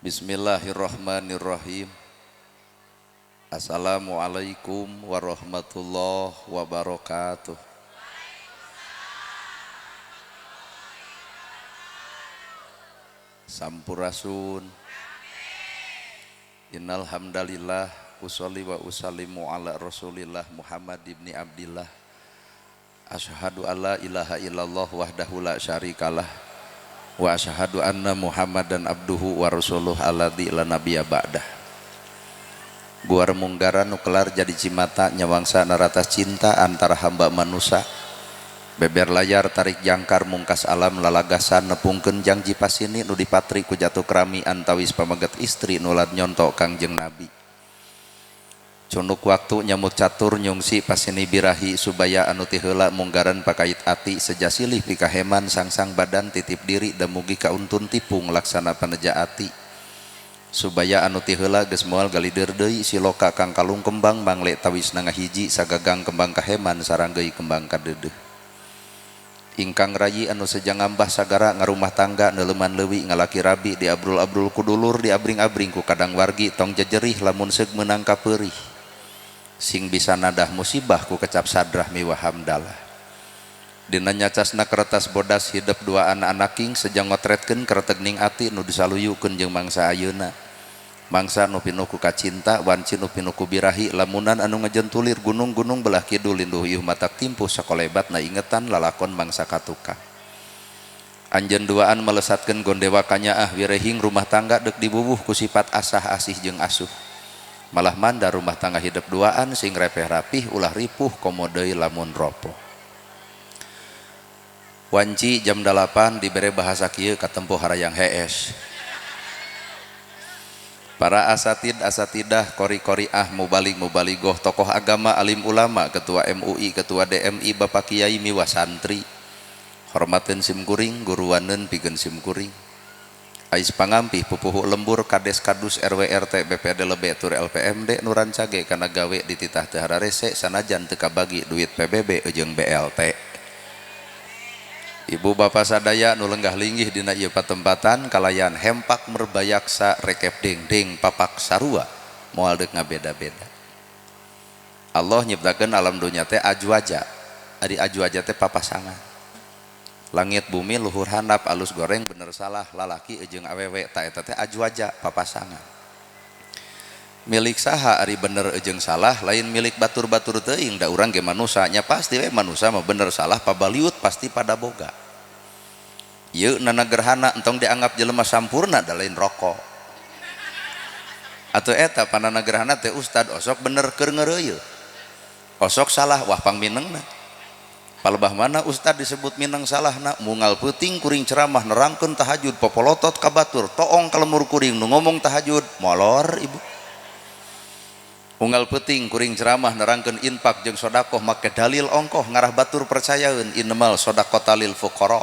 Bismillahirrahmanirrahim. Assalamualaikum warahmatullahi wabarakatuh. Sampurasun. Innal hamdalillah usolli wa usallimu ala Rasulillah Muhammad ibni Abdillah. Asyhadu alla ilaha illallah wahdahu la syarikalah wa asyhadu anna Muhammadan abduhu wa rasuluh alladzi la nabiyya ba'dah. Guar munggaran nu kelar jadi cimata nyawangsa naratas cinta antara hamba manusa. Beber layar tarik jangkar mungkas alam lalagasan nepungkeun jangji pasini nu dipatri ku jatuh krami antawis pameget istri nulad nyontok Kangjeng Nabi. Cunuk waktu nyamut catur nyungsi pasini birahi subaya anu ti heula munggaran pakait ati sejasilih pikaheman sangsang badan titip diri damugi kauntun tipung laksana paneja ati. Subaya anu ti heula geus moal galider deui siloka kang kalung kembang mangle tawis ngahiji sagagang kembang kaheman saranggeuy kembang kadeudeuh. Ingkang rayi anu seja ngambah sagara ngarumah tangga neuleman leuwi ngalaki rabi diabrul-abrul ku dulur diabring-abring ku kadang wargi tong jejerih lamun seug meunang kapeurih. Sing bisa nadah musibah ku kecap sadrah miwah hamdalah. Dina nyacasna kertas bodas hidep dua anak-anaking seja ngotretkeun keretegning ati nu disaluyukeun jeung mangsa ayeuna. Mangsa nu pinuh ku kacinta wanci nu pinuh ku birahi lamunan anu ngejentulir gunung-gunung belah kidul linduh iuh matak timpuh sakolebatna ingetan lalakon mangsa katukang. Anjeun duaan melesatkeun gondewa kanyaah wirehing rumah tangga deuk dibubuh ku sifat asah asih jeung asuh. Malah manda rumah tangga hidup duaan sing repeh rapih ulah ripuh komo deui lamun ropoh. Wanci jam 8 dibere bahasa kieu katempuh harayang hees. Para asatid asatidah kori-koriah mubalig mubaligoh tokoh agama alim ulama ketua MUI ketua DMI bapak kiai miwah santri. Hormateun simkuring guruaneun pikeun simkuring. Ais pangampih pupuhu lembur kades kadus RW RT BPD lebe tur LPMD nu rancage kana gawe dititah teu hararese sanajan teu kabagi duit PBB jeung BLT. Ibu bapak sadaya nu lenggah linggih dina ieu patempatan kalayan hempak merbayaksa rekep dengdeng papak sarua moal deuk ngabeda-beda. Allah nyiptakeun alam dunya teh ajwaja. Ari ajwaja teh papasangan. Langit bumi luhur handap alus goreng bener salah lalaki jeung awewe ta eta teh ajwaja papasangan. Milik saha ari bener jeung salah lain milik batur-batur teuing da urang ge manusa nya pasti we manusa mah bener salah pabaliut pasti pada boga. Ieu nana gerhana entong dianggap jelema sampurna da lain rokok. Atuh eta panana gerhana teh ustad osok bener keur ngeureuyeuh. Osok salah wah pangminengna. Palebah mana ustad disebut mineng salahna mungal peuting kuring ceramah nerangkeun tahajud popolotot ka batur toong ka lemur kuring nu ngomong tahajud molor ibu. Unggal peuting kuring ceramah nerangkeun infak jeung sodakoh make dalil ongkoh ngarah batur percayaeun innamal sodaqata lil fuqara.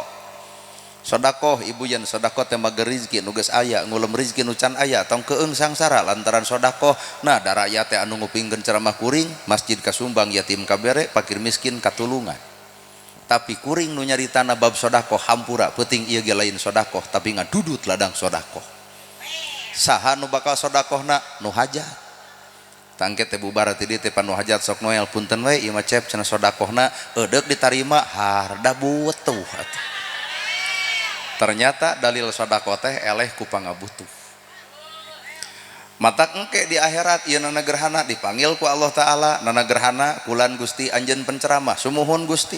Sodakoh ibu yen sodakoh teh mager rizki nu geus aya ngulem rizki nu can aya tong keung sangsara lantaran sodakoh. Nah da rakyat teh anu ngupingkeun ceramah kuring masjid kasumbang yatim kabere fakir miskin katulungan. Tapi kuring nu nyaritana bab sodakoh hampura peuting ieu ge lain sodakoh tapi ngadudut ladang sodakoh. Saha nu bakal sodakohna nu hajat. Tangke teh bubar ti dieu teh panu hajat sok noel punten we ieu mah cep cenah sodakohna eudeuk ditarima harda butuh atuh. Ternyata dalil sodakoh teh eleh ku pangabutuh. Matak engke di akhirat ieu nana gerhana dipanggil ku Allah Ta'ala nana gerhana kulan Gusti anjeun penceramah sumuhun Gusti.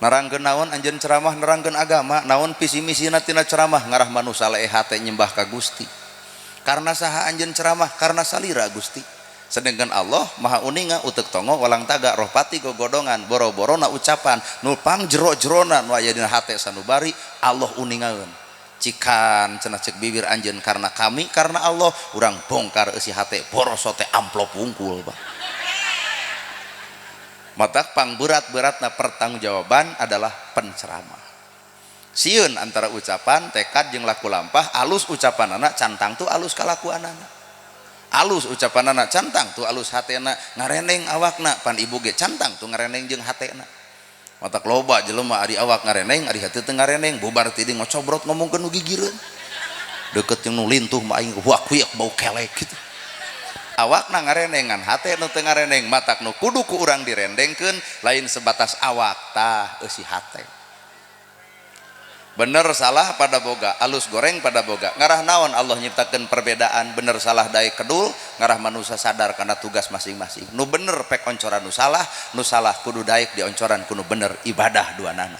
Nerangkeun naon anjeun ceramah nerangkeun agama naon visi misina tina ceramah ngarah manusa leeh hate nyembah ka Gusti. Karena saha anjeun ceramah karena salira Gusti. Sedangkan Allah maha uninga utek tongo walang taga roh pati gogodongan boro-borona ucapan nu pang jero-jerona nu aya dina hate sanubari Allah uningaeun. Cikan cenah ceuk bibir anjeun karena kami karena Allah urang bongkar eusi hate boroso teh amplop wungkul Pak. Matak pang berat-beratna pertanggungjawaban adalah penceramah. Sieun antara ucapan tekad jeung laku lampah alus ucapanana cantang tu alus kalakuanana. Alus ucapanana cantang tu alus hatena ngareneng awakna pan ibu ge cantang tu ngareneng jeung hatena. Matak loba jelema ari awak ngareneng ari hate teu ngareneng bubar ti dieu ngocobrot ngomongkeun nu gigireun. Deket jeung nu lintuh mah aing huak huiak bau kelek gitu. Awakna ngareneng ngan hate nu teu ngareneng, matak nu kudu ku urang direndengkeun lain sebatas awak tah eusi hate. Bener salah pada boga, alus goreng pada boga. Ngarah naon Allah nyiptakeun perbedaan bener salah daek kedul, ngarah manusia sadar karena tugas masing-masing. Nu bener pek oncoran nu salah kudu daek dioncoran ku nu bener ibadah duanana.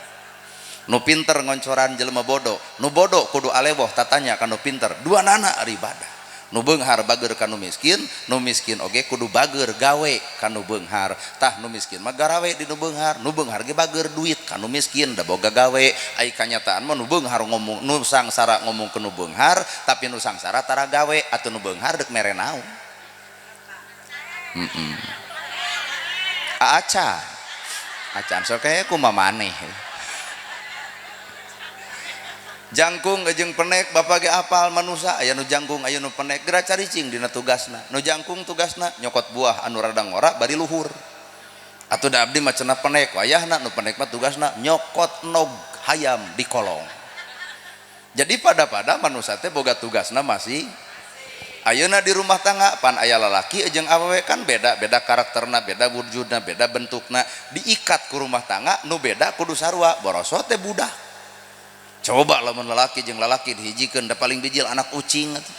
Nu pinter ngoncoran jelema bodoh, nu bodoh kudu aleboh tatanya ka nu pinter, duanana ibadah. Nu beunghar bager ka nu miskin oge kudu bager gawe ka nu beunghar. Tah nu miskin mah garawe di nu beunghar, nu beunghar ge bager duit ka nu miskin da boga gawe. Ai kanyataan mah nu beunghar ngomong nu sangsara ngomong ke nu beunghar, tapi nu sangsara tara gawe atuh nu beunghar deuk mere naon. Acan. Acan sok kae kumaha maneh. Jangkung jeung penek bapak ge apal manusa aya nu jangkung aya nu penek geura caricing dina tugasna. Nu jangkung tugasna nyokot buah anu rada ngora bari luhur. Atuh da abdi mah cenah penek wayahna nu penek mah tugasna nyokot nog hayam di kolong. Jadi pada-pada manusa teh boga tugasna masih ayeuna di rumah tangga pan aya lalaki jeung awewe kan beda, beda karakterna, beda wujudna, beda bentukna, diikat ku rumah tangga nu beda kudu sarua boroso teh budak. Coba lamun lalaki jeung lalaki dihijikeun da paling bijil anak ucing atuh.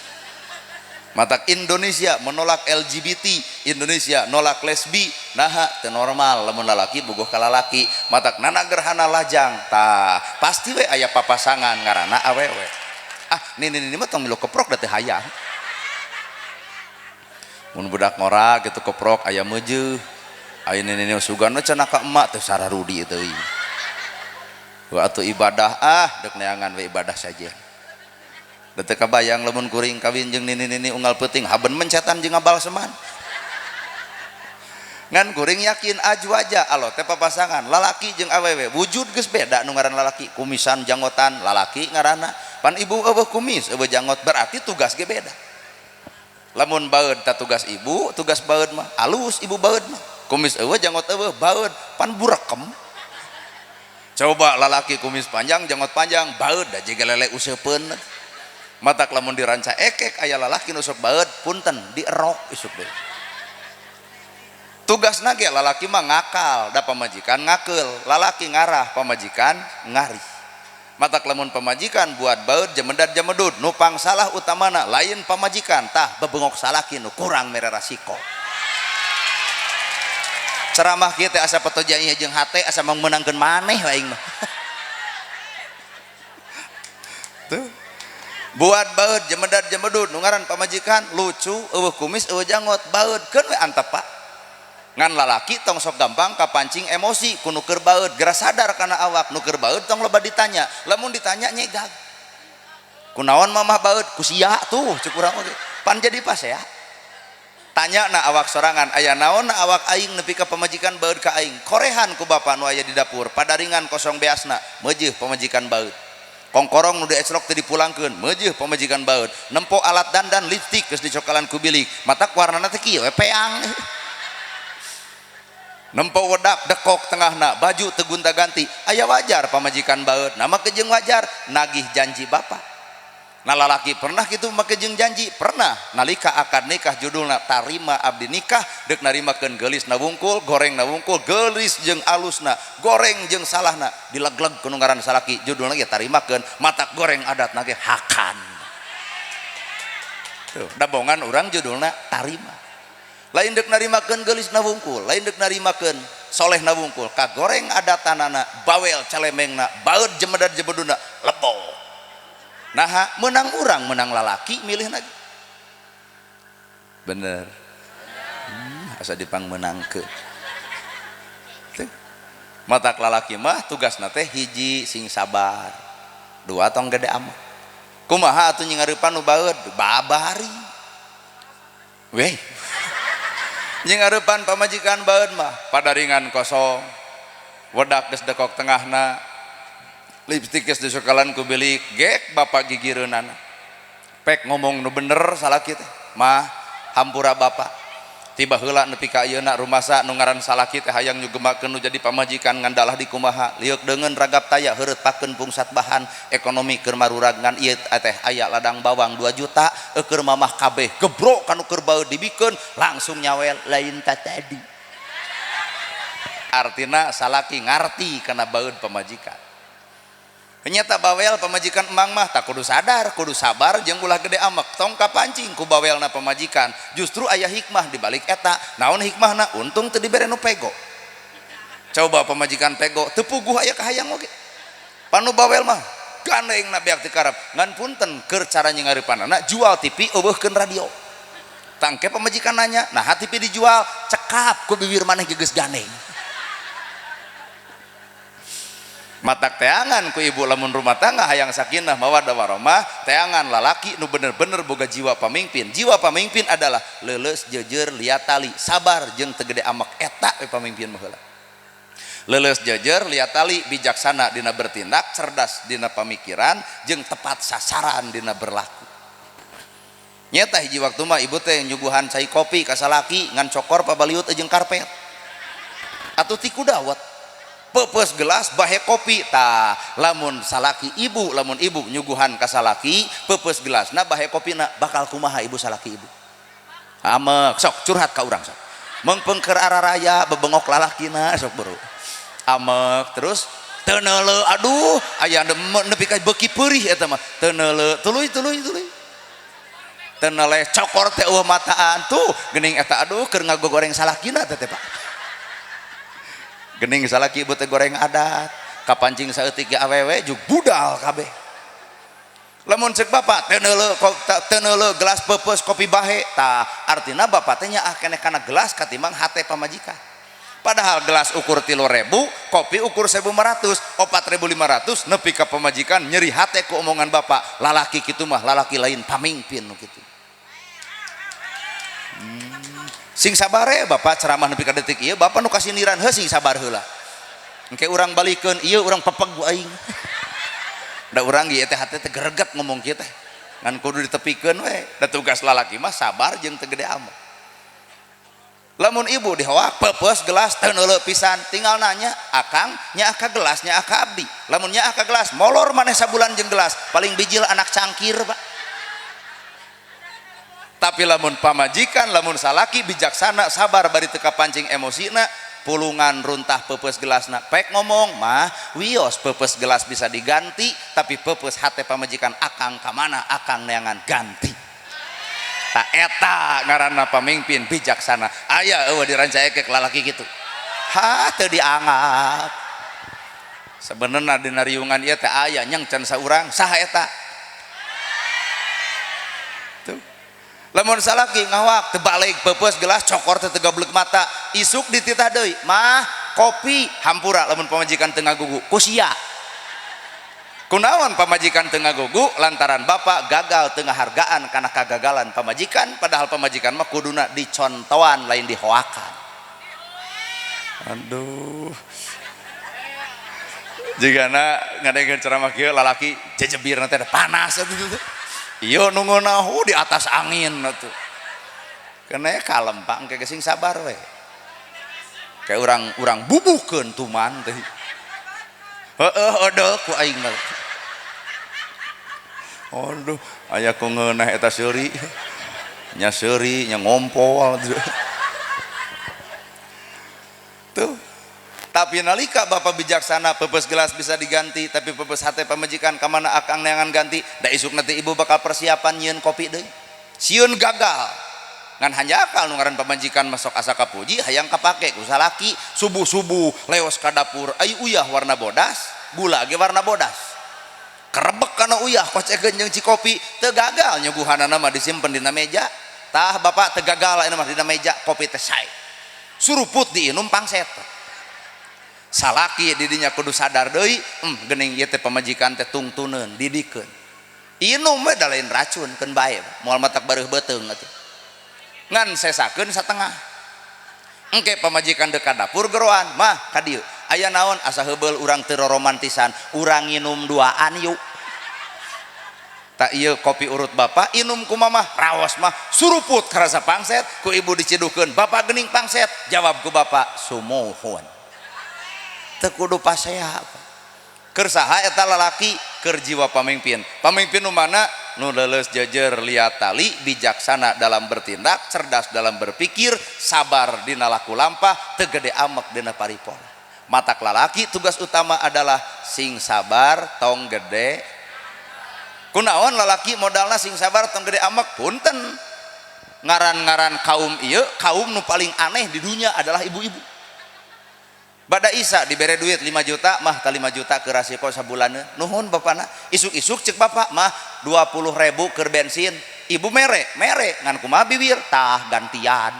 Matak Indonesia menolak LGBT, Indonesia nolak lesbi, naha teu normal lamun lalaki bogoh ka lalaki. Matak nana gerhana lajang tah pasti we aya papasangan ngaranna awewe. Ah nini mah tong milu keprok da teu hayang. Mun budak ngora gitu keprok aya meujeuh. Aya nini sugan we cenah ka emak teh sararudi teuing. Waktu ibadah ah dek neangan we ibadah saja. Da teu kabayang lamun kuring kawin jeung nini-nini unggal peuting haben mencetan jeung ngabalseman. Ngan kuring yakin aju aja alo teh papasangan lalaki jeung awewe wujud geus beda nu ngaran lalaki kumisan janggotan lalaki ngaranna pan ibu eueuh kumis eueuh janggot berarti tugas ge beda. Lamun baeud ta tugas ibu tugas baeud mah alus ibu baeud mah kumis eueuh janggot eueuh baeud pan burekem. Coba lalaki kumis panjang janggot panjang baeud da jiga lele useupeun. Matak lamun diranca ekek aya lalaki nu sok baeud punten dierok isuk deui. Tugasna ge lalaki mah ngakal da pamajikan ngakeul, lalaki ngarah pamajikan ngarih. Matak lamun pamajikan buat baeud jemedad jemedud nu pangsalah utamana lain pamajikan tah bebengok salaki nu kurang mere rasiko. Ceramah kieu teh asa petoja ieu jeung hate asa meunangkeun maneh aing mah. Tuh. Buat baeud jemedad jemedud nu ngaran pamajikan lucu eueuh kumis eueuh janggot baeud keun we antep Pak. Ngan lalaki tong sok gampang kapancing emosi ku nu keur baeud geura sadar kana awak nu keur baeud tong loba ditanya lamun ditanya nyegag. Kunaon mamah baeud ku sia tuh cek urang oge. Pan jadi pas ya. Tanya na awak sorangan aya naon na awak aing nepi ka pamajikan baeud ka aing korehan ku bapa nu aya di dapur padaringan kosong beasna meujeuh pamajikan baeud kongkorong nu dieclok teu dipulangkeun meujeuh pamajikan baeud nempo alat dandan lipstik geus dicokalan ku bilik matak warnana teh kieu we peang nempo wedak dekok tengahna baju teu gonta-ganti aya wajar pamajikan baeud nama kejeung wajar nagih janji bapa. Nah lalaki pernah gitu make jeung janji pernah nalika akad nikah judulna tarima abdi nikah deuk narimakeun geulis na wungkul goreng na wungkul geulis jeung alusna goreng jeung salahna dilegleg ku nu ngaran salaki judulna ge tarimakeun matak goreng adatna ge hakan. Tuh dabongan urang judulna tarima lain deuk narimakeun geulis na wungkul lain deuk narimakeun soleh na wungkul ka goreng adatanana bawel calemengna baeud jemedad jemeduna lebok. Nah, menang orang, menang lalaki, milih lagi. Bener. Asa dipang menang ke. Matak lalaki mah tugasna teh hiji sing sabar. Dua tong gede amat. Kumaha atuh nyingareupan nu baeud? Babari. Weh. Nyingareupan pamajikan baeud mah padaringan kosong. Wedak geus dekok tengahna. Lipstik geus disokalan ku bilik gek bapak gigireunana. Pek ngomong nu bener salaki teh. Mah hampura bapak. Tiba heula nepi ka ayeuna rumasa nu ngaran salaki teh hayang nyugemakeun nu jadi pamajikan ngan dalah dikumaha lieuk deungeun ragap taya heureut pakeun pungsat bahan ekonomi keur marurag ngan ieu teh aya ladang bawang 2 juta keur mamah kabeh gebrok kanu keur baeud dibikeun langsung nyawel lain ta tadi. Artina salaki ngarti kana baeud pamajikan. Nyata bawel pamajikan emang mah tak kudu sadar, kudu sabar jeung ulah gede amek tong kapancing ku bawelna pamajikan. Justru aya hikmah di balik eta. Naon hikmahna? Untung teu dibere nu pego. Coba pamajikan pego teu puguh aya kahayang oge. Panu bawel mah gandeng na beak teu karep. Ngan punten keur cara nyengaripanana jual TV eueuhkeun radio. Tangke pamajikan nanya, nah TV dijual, cekap ku bibir maneh geus gandeng. Matak teangan ku ibu lamun rumah tangga hayang sakinah mawaddah warahmah, teangan lalaki nu bener-bener boga jiwa pamimpin. Jiwa pamimpin adalah leuleus jeujeur liat tali, sabar jeung teu gede amek, eta we pamimpin mah heula. Leuleus jeujeur liat tali, bijaksana dina bertindak, cerdas dina pamikiran, jeung tepat sasaran dina berlaku. Nyata hiji waktu mah ibu teh nyuguhan cai kopi ka salaki ngan cokor pabaliut jeung karpet. Atuh ti kudawet. Pepes gelas bahe kopi tah lamun salaki ibu lamun ibu nyuguhan ka salaki pepes gelasna bahe kopina bakal kumaha ibu salaki ibu amek sok curhat ka urang sok mengpengker araraya bebengok lalakina sok bro amek terus teu neuleu aduh aya nepi ka beuki peurih eta mah teu neuleu tuluy tuluy tuluy teu neuleh cokor teh eueuh mataan tuh geuning eta aduh keur ngagogoreng salakina teh teh Pak. Gening salaki ibu teh goreng adat kapancing saeutik ge awewe juk budal kabeh. Lamun cek bapak teu neuleu teu neuleu gelas peupeus kopi bahe tah artina bapak teh nyaah keneh kana gelas katimbang hate pamajikan. Padahal gelas ukur 3.000, kopi ukur 1.500, 4.500 nepi ka pamajikan nyeri hate ku omongan bapak. Lalaki kitu mah lalaki lain pamimpin nu kitu. Sing sabare bapak ceramah nepi ka detik ieu bapak nu kasindiran heuh sing sabar heula. Engke urang balikeun ieu urang pepeg ku aing. Da urang ieu teh hate teh greget ngomong kieu teh. Ngan kudu ditepikeun we. Da tugas lalaki mah sabar jeung teu gede amek. Lamun ibu dihoak peupeus gelas teu neuleu pisan tinggal nanya akang nyaah ka gelas nyaah ka abdi. Lamun nyaah ka gelas molor maneh sabulan jeung gelas paling bijil anak cangkir Pak. Tapi lamun pamajikan lamun salaki bijaksana sabar bari teu kapancing emosina pulungan runtah peupeus gelasna pek ngomong mah wios peupeus gelas bisa diganti tapi peupeus hate pamajikan akang ka mana akang neangan ganti. Ta eta ngaranna pamimpin bijaksana aya eueuh dirancaekek lalaki kitu ha teu dianggap sebenarna dina riungan ieu teh aya nyang can saurang saha eta. Lamun salaki ngawak tebalik peupeus gelas cokor teh gablek mata isuk dititah deui mah kopi hampura lamun pamajikan teu ngagugu ku sia. Kunaon pamajikan teu ngagugu lantaran bapak gagal teu ngahargaan kana kagagalan pamajikan padahal pamajikan mah kuduna dicontoan lain dihoakan. Aduh jigana ngadengkeun ceramah kieu lalaki jejebirna teh panas atuh. Iyo nunggu nahu di atas angin atuh. Kena kalem Pak engke sing sabar we. Kayak urang bubuhkeun tuman teh. Heueuh odol ku aing mah. Aduh, aya ku ngeunah eta seuri. Nya seuri, nya ngompol. Tuh. Tapi nalika bapak bijaksana peupeus gelas bisa diganti tapi peupeus hate pamajikan ka mana akang neangan ganti da isuk nanti ibu bakal persiapan nyieun kopi deui sieun gagal ngan hanjakal nu ngaran pamajikan masuk asa kapuji hayang kapake ku salaki subuh-subuh leos ka dapur ai uyah warna bodas gula ge warna bodas kerebek kana uyah kocekeun jeung cikopi teu gagal nyuguhanana mah disimpen dina meja tah bapak teu gagal ayeuna mah dina meja kopi teh sae suruput diinum pangset. Salaki didinya kudu sadar deui geuning ieu teh pamajikan teh tungtuneun didikeun inum we da lain racun keun bae moal matak bareuh beuteung atuh ngan sesakeun satengah engke pamajikan deuk ka dapur geroan mah ka dieu aya naon asa heubeul urang teu romantisan urang nginum duaan yuk. Tak ieu kopi urut bapak inum ku mamah raos mah suruput karasa pangset ku ibu diciduhkeun bapak geuning pangset jawab ku bapak sumuhun. Teu kudu pasea. Keur saha eta lalaki? Keur jiwa pamimpin. Pamimpin nu mana? Nu leuleus jejer liat tali, bijaksana dalam bertindak, cerdas dalam berpikir, sabar dina laku lampah, teu gede amek dina paripola. Matak lalaki tugas utama adalah sing sabar tong gede. Kunaon lalaki modalna sing sabar tong gede amek? Punten, ngaran-ngaran kaum ieu, kaum nu paling aneh di dunia adalah ibu-ibu. Bada Isa dibere duit 5 juta mah ta 5 juta ke rasiko sabulaneun nuhun bapana. Isuk-isuk cek bapak mah 20.000 keur bensin, ibu mere mere ngan kumaha bibir tah gantian.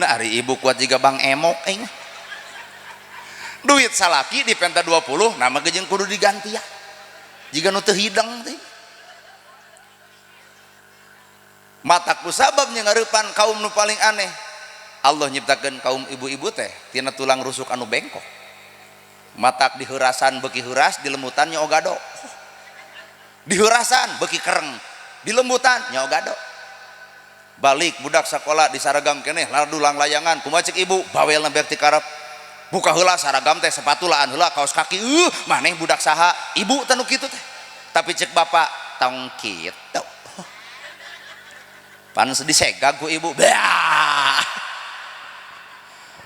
Nah ari ibu kuat jiga bang emok aing. Duit salaki dipenta 20 nama ge jeung kudu digantian jiga nu teu hideng teh. Matak ku sabab ngareupan kaum nu paling aneh. Allah nyiptakeun kaum ibu-ibu teh tina tulang rusuk anu bengkok. Matak diheurasan beuki heuras, dilembutan nya ogado. Diheurasan beuki kereng, dilembutan nya ogado. Balik budak sakola disaragam keneh ladulang layangan kumaha cek ibu bawelna beak ti karep. Buka heula saragam teh sepatu laan heula kaos kaki maneh budak saha ibu teh nu kitu teh. Tapi cek bapak tong kitu. Pan disegag ku ibu. Bah.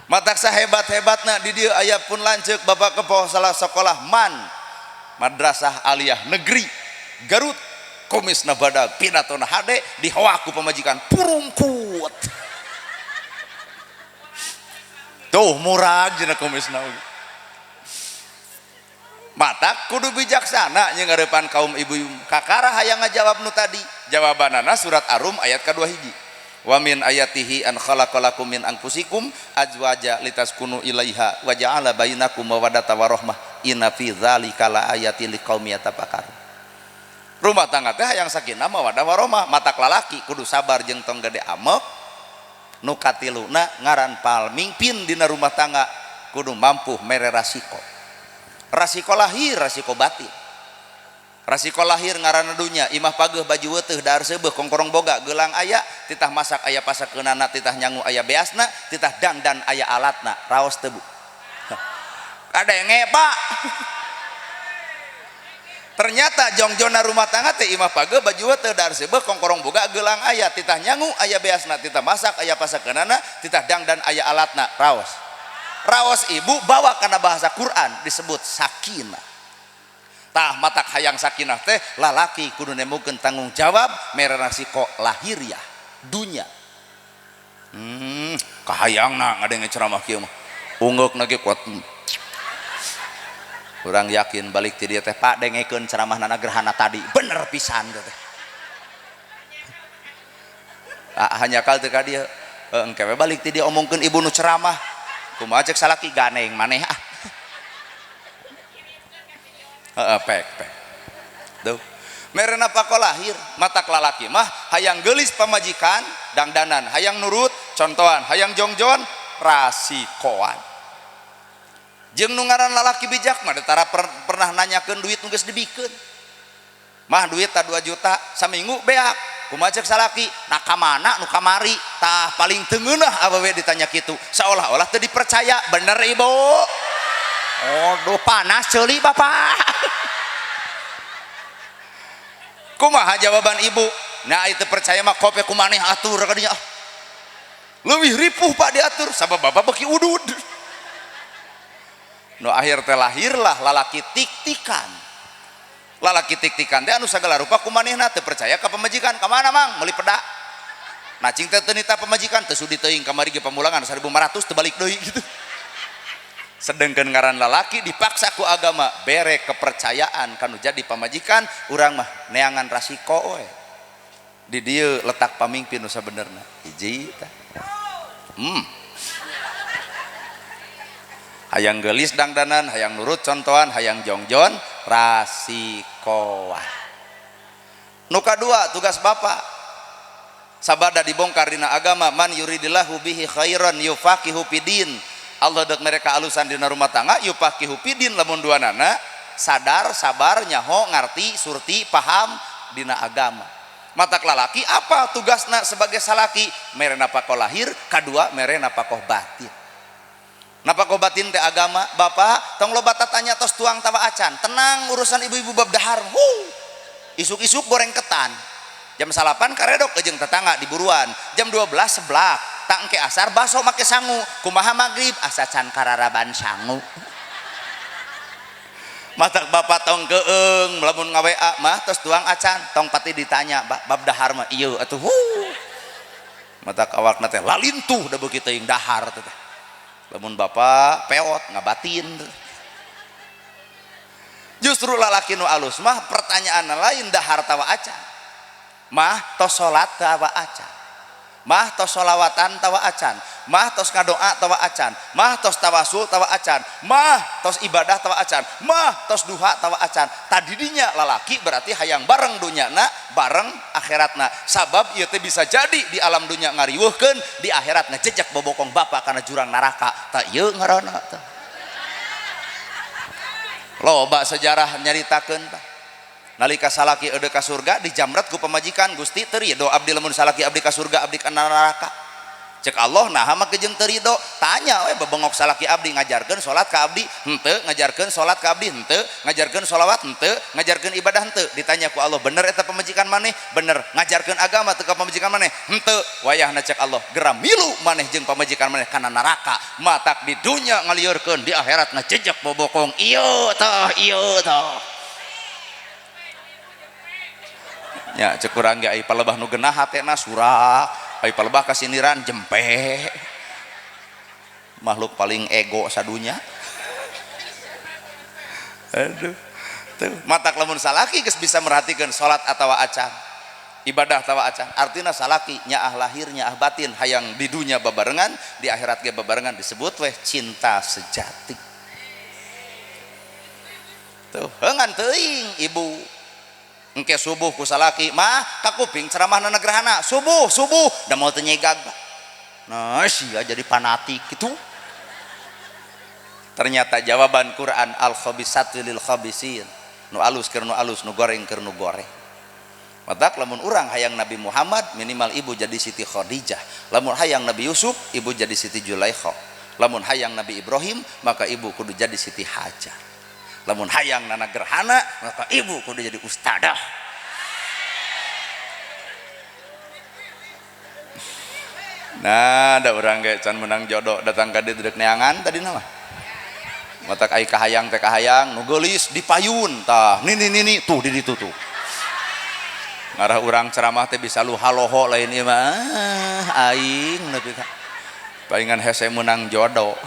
Matak sahebat-hebatna di dieu aya pun lanceuk bapak kepoh salah sekolah man Madrasah Aliyah Negeri Garut kumisna badag pidatona hade dihoak ku pamajikan purungkut. Tuh murag jeung kumisna. Matak kudu bijaksana jeung ngarepan kaum ibu-ibu. Kakara hayang ngajawab nu tadi. Jawabanana surat Ar-Rum ayat ka-2 hiji. Wa min ayatihi an khalaqalakum min anfusikum azwaja litaskunu ilaiha wa ja'ala bainakum mawaddata warahmah inna fi dzalika laayatin liqaumin yatafakkarun. Rumah tangga teh hayang sakinah mawaddah warahmah. Matak lalaki kudu sabar jeung tong gede amek. Nu katiluna ngaran pamimpin dina rumah tangga kudu mampu mere rasiko. Rasiko lahir, rasiko batin. Rasiko lahir ngaranna dunya, imah pageuh baju weuteuh dahar seubeuh kongkorong boga gelang aya, titah masak aya pasakeunana, titah nyangu aya beasna, titah dangdan aya alatna, raos teu bu. Kadenge Pak. Ternyata jongjona rumah tangga teh imah pageuh baju weuteuh dahar seubeuh kongkorong boga gelang aya, titah nyangu aya beasna, titah masak aya pasakeunana, titah dangdan aya alatna, raos. Raos ibu bawa kana bahasa Quran disebut sakinah. Tah matak hayang sakinah teh lalaki kudu nemukeun tanggung jawab mere rasiko lahiriah dunya. Kahayangna ngadenge ceramah kieu mah. Ungeukna ge kuat. Urang yakin balik ti dieu teh Pak dengekeun ceramahna gerhana tadi bener pisan teh. Ah hanya kal teu ka dieu. Engke we balik ti dieu omongkeun ibu nu ceramah. Kumaha cek salaki ganeng maneh ah. Heeh, pek pek. Tuh. Merena pako lahir, matak lalaki mah hayang geulis pamajikan dangdanan, hayang nurut contohan, hayang jongjon rasikoan. Jeung nu ngaran lalaki bijak mah tara pernah nanyakeun duit nu geus dibikeun. Mah duit ta 2 juta saminggu beak. Kumaha cek salaki? Nah ka mana nu kamari? Tah paling teu ngeunah awewe ditanya kitu. Seolah-olah teu dipercaya. Bener ibu? Aduh panas ceuli bapak. Kumaha jawaban ibu? Nah itu percaya mah kope kumaneh atur kadinya. Leuwih ripuh pak diatur sabab bapak beuki udud. Nu akhir teh lahirlah lalaki tik-tikan. Lalaki tik-tikan teh anu sagala rupa kumanehna teu percaya ka pamajikan. Ka mana mang meuli peda? Nah cing teh teu nita pamajikan teu sudi teuing kamari ge pamulangan 1500 teu balik deui gitu. Sedangkan ngaran lalaki dipaksa ku agama bere kepercayaan kanu jadi pamajikan urang mah neangan rasiko we. Di dieu letak pamimpin nu sabenerna hiji tah. Hayang geulis dangdanan, hayang nurut contohan, hayang jongjon rasikoan. Nu kadua tugas bapak sabada dibongkar dina agama man yuridillahu bihi khairan yufaqihu fidin. Allah dek mereka alusan dina rumah tangga yufaqihu fidin lamun duanana sadar sabar nyaho ngarti surti paham dina agama. Matak lalaki apa tugasna sebagai salaki? Mere napakoh lahir, kadua mere napakoh batin. Napakoh batin teh agama. Bapak tong loba tatanya tos tuang tawa acan. Tenang urusan ibu-ibu bab dahar. Huh. Isuk-isuk goreng ketan. Jam 9 karedok jeung tetangga di buruan. Jam 12 seblak. Tangke asar baso make sangu. Kumaha magrib asa can kararaban sangu. Matak bapak tong keeng lamun nga-WA mah tos tuang acan tong pati ditanya bab dahar mah ieu atuh. Huh. Matak awakna teh lalintuh da beuki teuing dahar teh. Lamun bapak peot ngabatin. Justru lalaki nu alus mah pertanyaan lain dahar tawa acan. Mah tos salat tawa acan. Mah tos sholawatan tawa acan. Mah tos ngadoa tawa acan. Mah tos tawasul tawa acan. Mah tos ibadah tawa acan. Mah tos duha tawa acan. Tadidinya lalaki berarti hayang bareng dunyana, bareng akhiratna. Sabab ieu teh bisa jadi di alam dunya ngariweuhkeun, di akhirat ngejejak bobokong bapak kana jurang neraka. Tah ieu ngaranna teh. Loba sejarah nyaritakeun tah. Nalika salaki eueuh ka surga dijamret ku pamajikan, Gusti teu rido abdi lamun salaki abdi ka surga abdi ka neraka. Cek Allah naha make jeung teu rido? Tanya we bebengok salaki abdi ngajarkeun salat ka abdi henteu, ngajarkeun salat ka abdi henteu, ngajarkeun sholawat henteu, ngajarkeun ibadah henteu. Ditanya ku Allah, bener eta pamajikan maneh? Bener. Ngajarkeun agama teu ka pamajikan maneh? Henteu. Wayahna cek Allah, geura milu maneh jeung pamajikan maneh kana neraka. Matak di dunya ngaliurkeun, di akhirat ngajejek bobokong. Ieu tah, ieu tah. Ya cek urang ge ai palebah nu genah hatena surak, ai palebah kasiniran jempe. Makhluk paling ego sadunya. Aduh. Tuh, matak lamun salaki geus bisa merhatikeun salat atawa acan, ibadah atawa acan, artina salaki nyaah lahir nyaah batin hayang di dunya babarengan, di akhirat ge babarengan, disebut weh cinta sejati. Tuh, heungan teuing ibu. Engke subuh ku salaki mah kakuping ceramahna negrahana subuh subuh da moal teu nyegag. Nah sia jadi fanatik gitu. Ternyata jawaban Quran al khabisatu lil khabisin, nu alus keur nu alus, nu goreng keur nu goreng. Matak lamun urang hayang Nabi Muhammad minimal ibu jadi Siti Khadijah, lamun hayang Nabi Yusuf ibu jadi Siti Julaikha, lamun hayang Nabi Ibrahim maka ibu kudu jadi Siti Hajar, lamun hayang nana gerhana maka ibu kudu jadi ustadah. Nah ada orang ge can menang jodoh datang ka dieu deuk neangan tadi nama matak ai kahayang teh kahayang nu geulis dipayun tah nini nini tuh di ditu tuh ngarah urang ceramah teh bisa lu haloho lain ieu mah aing nepi ka palingan hese menang jodoh.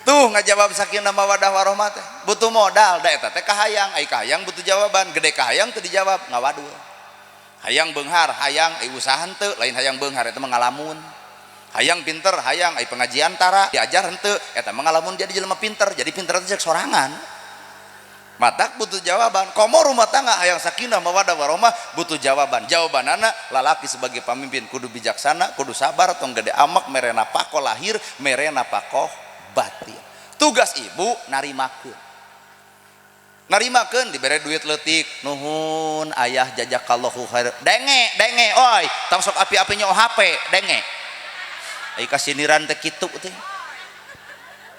Tuh ngajawab sakinah mawadah warohmah teh butuh modal da eta teh kahayang, ai kahayang butuh jawaban, gede kahayang teu dijawab ngawadul. Hayang beunghar, hayang ai usaha henteu, lain hayang beunghar eta mah ngalamun. Hayang pinter, hayang ai pengajian tara diajar henteu, eta mah ngalamun jadi jelema pinter, jadi pinter teh cek sorangan. Matak butuh jawaban. Komo rumah tangga hayang sakinah mawadah warohmah butuh jawaban. Jawabanana lalaki sebagai pamimpin kudu bijaksana, kudu sabar, tong gede amak, mere napakoh lahir, mere napakoh batin. Tugas ibu narimakeun. Narimakeun dibere duit leutik, nuhun ayah jazakallahu khair. Denge, denge oi, tong sok api-api nyo HP, denge. Ai kasiniran teh kitu teh.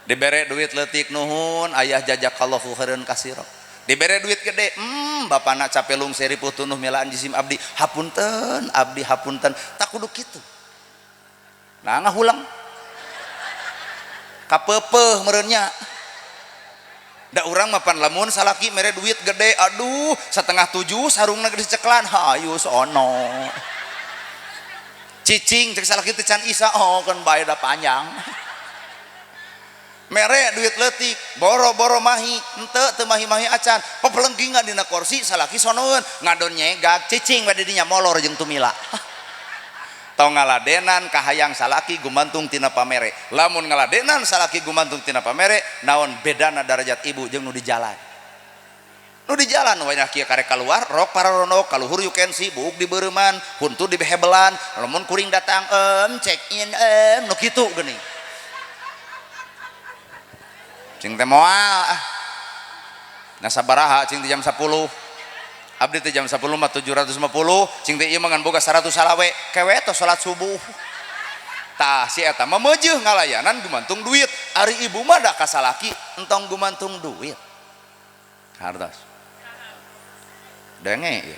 Dibere duit leutik, nuhun ayah jazakallahu khairan kasira. Dibere duit gede, bapana capelung seripu tunuh melaan jisim abdi, hapunten abdi hapunten, tak kudu kitu. Nah ngahulang. Kapepeuh meureunnya. Da urang mah pan lamun salaki mere duit gede, aduh 6:30 sarungna geus diceklan, hayu sono. Cicing cek salaki teh can isa, oh kan bae da panjang. Mere duit leutik, boro-boro mahi, henteu teu mahi-mahi acan, pepelengkingan dina kursi salaki sonoeun, ngadon nyegag, cicing we di dinya molor jeung tumila. Tong ngaladenan kahayang salaki gumantung tina pamere. Lamun ngaladenan salaki gumantung tina pamere, naon bedana darajat ibu jeung nu di jalan. Nu di jalan we nya kieu karek kaluar, rok pararonok, kaluhur you can see, buuk di beureuman, huntu di behebelan, lamun kuring datang check in nu kitu geuning. Cing teh moal ah. Nah sabaraha cing di jam 10. Abdi teh jam 10 mah 750, cing teh ieu mah ngan boga 100 salawe, kewe teh salat subuh. Tah si eta mah meujeuh ngalayanan gumantung duit. Ari ibu mah da ka salaki entong gumantung duit. Hartos. Denge ieu.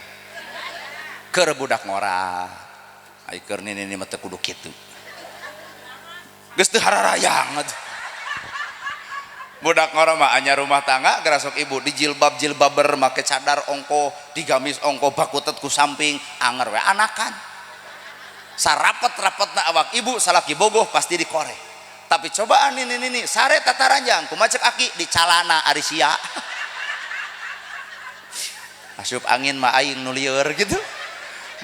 Keur budak ngora. Ai keur nini mah teu kudu kitu. Geus teu hararayang atuh. Budak ngora mah anya rumah tangga gerasok ibu di jilbab jilbaber make cadar ongko digamis ongko bakutet ku samping anger we anakan sarapet-rapetna awak ibu salaki bogoh pasti dikoreh tapi cobaan ini sare tataranjang kumacek aki di calana ari sia asup angin mah aing nu lieur gitu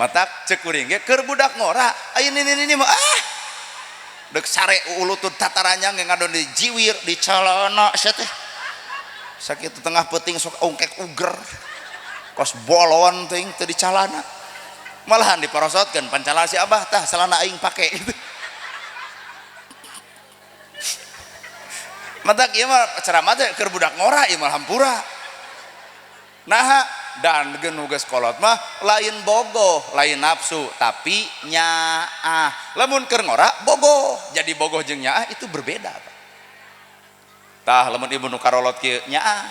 matak cek kuring ge keur budak ngora aing ini mah ah dek sare ulutut tataranjang yang ngadon di jiwir di calana sia teh sakitu tengah peuting sok ongkek uger kos bolon teuing teu di calana malahan diparosotkeun pancalana si abah tah celana aing pake gitu matak ieu mah ceramah teh keur budak ngora ieu mah hampura naha dan geus geus kolot mah lain bogoh lain nafsu tapi nyaah lamun keur ngora bogoh jadi bogoh jeung nyaah itu berbeda Pak. Tah lamun ibu nu karolot kieu nyaah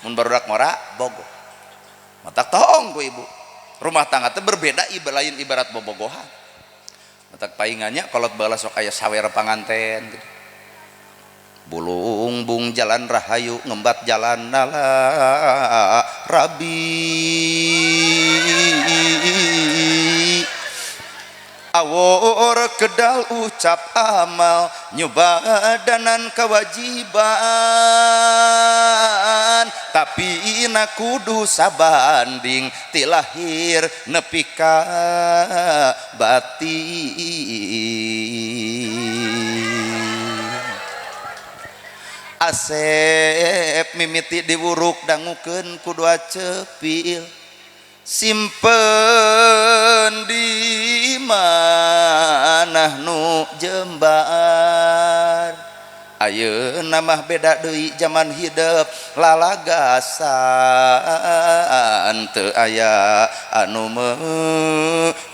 mun barudak ngora bogoh matak toong ku ibu rumah tangga teh berbeda lain ibarat bobogohan matak paingannya kolot baheula sok aya sawer panganten gitu. Bulung bung jalan rahayu ngembat jalan nala rabi awor kedal ucap amal nyubadanan kewajiban tapi na kudu sabanding ti lahir nepi ka batin Asep mimiti diwuruk dangukeun ku dua cepil simpen di manah nu jembar ayeuna mah beda deui jaman hidep lalagasan teu aya anu mereudi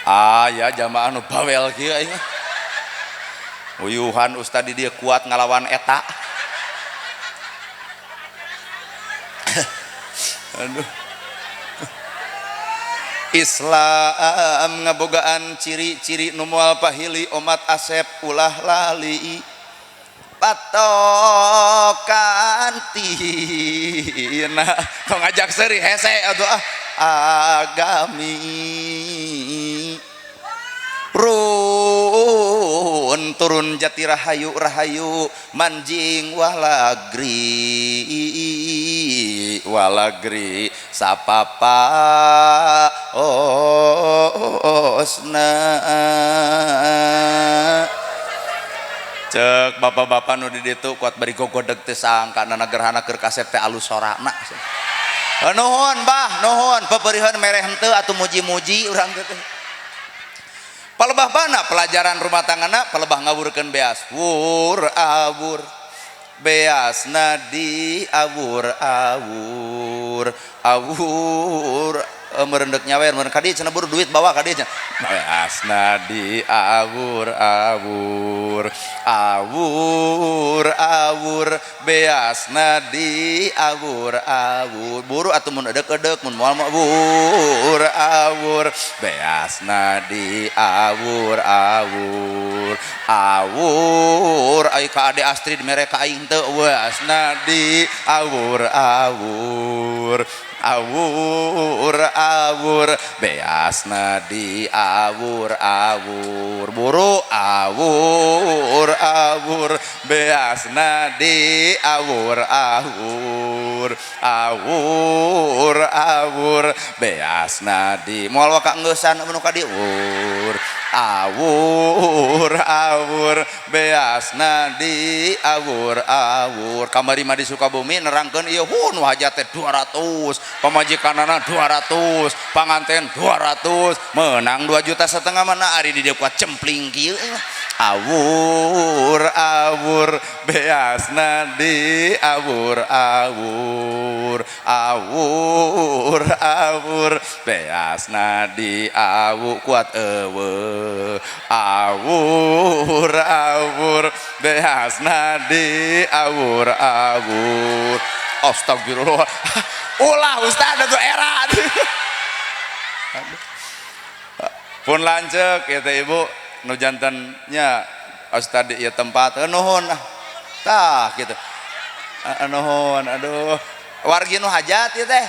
aya jamaah nu bawel kieu aing uyuhan ustad di dieu kuat ngalawan eta aduh Islam ngabogaan ciri-ciri nu moal pahili omat asep ulah lali patokan tina tong ngajak seuri hese atuh ah agami run turun jati rahayu rahayu manjing walagri walagri sapapa osna cek bapak-bapak nu di ditu kuat bari gogodeg teh sangkana gerhana keur kasep teh alus sorana. Nuhun bah nuhun peperihan mereh henteu atuh muji-muji urang teh. Palebah mana pelajaran rumah tanggana palebah ngawurkeun beas wur awur beasna di awur awur awur merendek nyawer meureun ka dieu cenah buru duit bawa ka dieu cenah beasna di awur awur awur awur beasna di awur awur buru atuh mun edek-edek mun moal mah awur awur beasna di awur awur awur ai ka ade Astrid mere ka aing teu beasna di awur awur awur awur beasna di awur awur buru awur awur beasna di awur awur Awur awur beasna di moal waka engeusan mun ka dieu wur awur awur beasna di awur awur. Kamari mah di Sukabumi nerangkeun ieu hun hajat teh 200, pamajikanana 200, panganten 200, menang 2,5 juta mana ari di dieu kuat cempling kieu. Awur awur beasna di awur awur awur awur beasna di awu kuat eueuh awur awur beasna di awur awur. Astagfirullah, ulah ustaz atuh era pun lanceuk ieu teh ibu nu jantennya ustad di ieu tempat nuhun tah kitu nuhun. Aduh, wargi nu hajat ieu teh.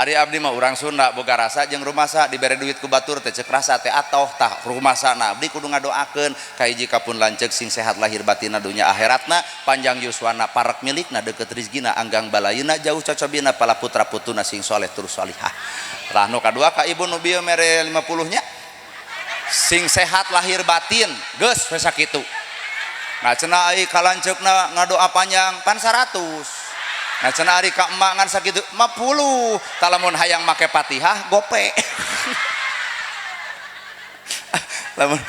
Ari abdi mah urang Sunda boga rasa jeung rumasa, dibere duit ku batur teh ceuk rasa teh atoh. Tah, rumasana abdi kudu ngadoakeun ka hiji ka pun lanceuk sing sehat lahir batinna, dunya akhiratna, panjang yuswana, parek milikna, deukeut rizkina, anggang balayina, jauh cocobina, pala putra putuna sing soleh terus solihah. Tah, nu kadua ka ibu nu bieu mere 50 nya, sing sehat lahir batin, geus we sakitu. Nah, cenah ai kalanceukna ngadoa panjang pan 100. Nah, cenah ari ka emak ngan sakitu 50. Tah, lamun hayang make Fatihah gope. Lamun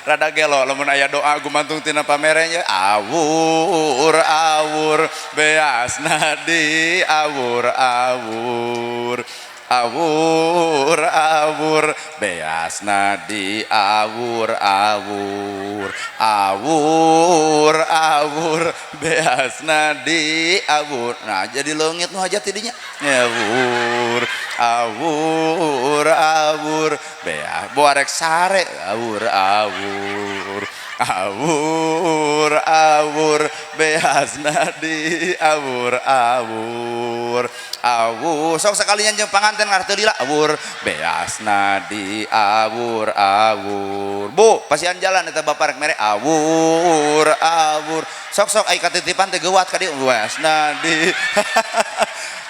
rada gelo lamun aya doa gumantung tina pamerenya awur awur beasna di awur awur awur awur beasna di awur awur awur awur beasna di awur. Nah, jadi leungit nu hajat tidinya awur awur awur beas boarek sare awur awur awur awur beasna di awur awur awur. Sok sekalian jeung panganten ngarteu lila awur beasna di awur awur. Bu, pasian jalan eta bapak rek mere awur awur. Sok sok ai katitipan teh geuwat ka dieu beasna di.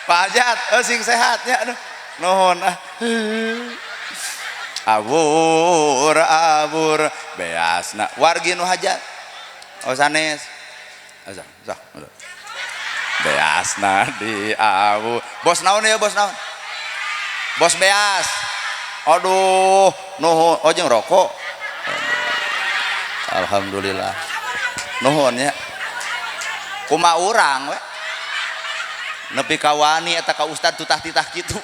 Pak Hajat sing sehat nya. Aduh nuhun ah. Awur awur beasna wargi nu hajat. Oh sanes. Oh, sok beasna di awur. Bos naon ya, bos naon? Bos beas. Aduh nuhun. Oh jeung rokok. Alhamdulillah. Nuhun ya. Kumaha urang we. Nepi ka wani eta ka ustad tutah-titah kitu.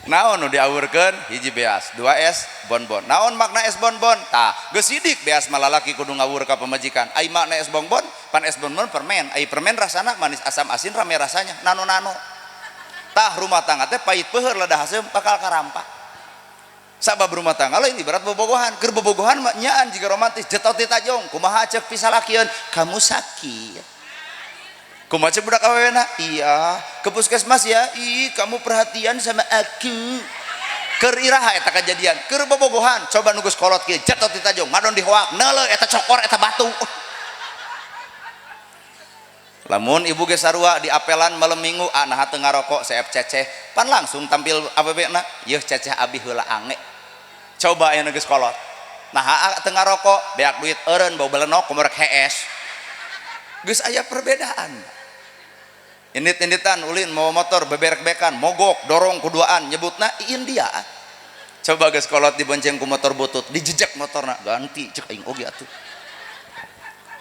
Naon nu diawurkeun? Hiji beas, dua es bonbon. Naon makna es bonbon? Tah, geus sidik beas mah lalaki kudu ngawur ka pamajikan. Ai makna es bonbon, pan es bonbon permen. Ai permen rasana manis asam asin rame rasanya, nano-nano. Tah, rumah tangga teh pahit peuheur lada haseum bakal karampa. Sabab rumah tangga lain ibarat bobogohan. Keur bobogohan mah nyaan jiga romantis, jetot di tajong, kumaha ceuk pisalakian, kamu sakit. Kumaha ceuk budak awewena? Iya, ke puskesmas ya. Ih, kamu perhatian sama aku. Keur iraha eta kejadian? Keur bobogohan, coba nu geus kolot kieu, jetot di tajong, ngadon dihoak, neuleuh eta cokor eta batu. Lamun ibu ge sarua di apelan malam minggu, ah naha teu ngarokok seep ceceh, pan langsung tampil awewena, yeuh ceceh abi heula ange. Coba aya nu geus kolot. Naha teu ngarokok, beak duit eureun bau belenok kumaha rek hees. Geus aya perbedaan. Indit-inditan ulin mau motor beberek-bekan mogok dorong kuduaan nyebutna India. Coba geus kolot dibonceng ku motor butut dijejak motorna ganti cek aing oge atuh.